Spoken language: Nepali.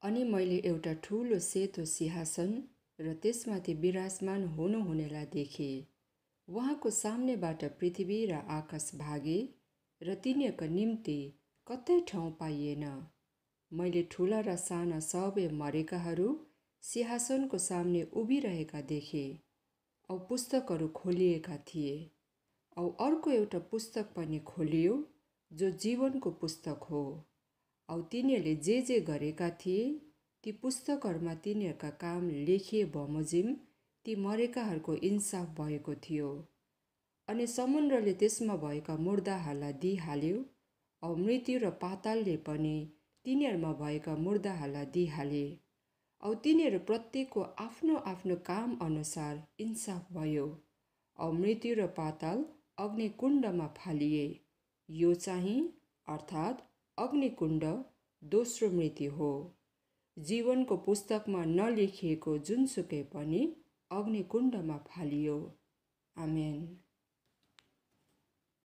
अनि मैले एउटा ठुलो सेतो सिंहासन र त्यसमाथि विराजमान हुनुहुनेलाई देखेँ। उहाँको सामनेबाट पृथ्वी र आकाश भागे र तिनीहरूका निम्ति कतै ठाउँ पाइएन। मैले ठुला र साना सबै मरेकाहरू सिंहासनको सामने उभिरहेका देखेँ। औ पुस्तकहरू खोलिएका थिए। औ अर्को एउटा पुस्तक पनि खोलियो जो जीवनको पुस्तक हो। औ तिनीहरूले जे गरेका थिए ती पुस्तकहरूमा तिनीहरूका काम लेखिए बमोजिम ती मरेकाहरूको इन्साफ भएको थियो। अनि समुद्रले त्यसमा भएका मुर्दाहरूलाई दिइहाल्यो। औ मृत्यु र पातालले पनि तिनीहरूमा भएका मुर्दाहरूलाई दिइहाले। औ तिनीहरू प्रत्येकको आफ्नो आफ्नो काम अनुसार इन्साफ भयो। औ मृत्यु र पाताल अग्निकुण्डमा फालिए। यो चाहिँ अर्थात् अग्निकुण्ड दोस्रो मृत्यु हो। जीवनको पुस्तकमा नलेखिएको जुनसुकै पनि अग्निकुण्डमा फालियो। आमेन।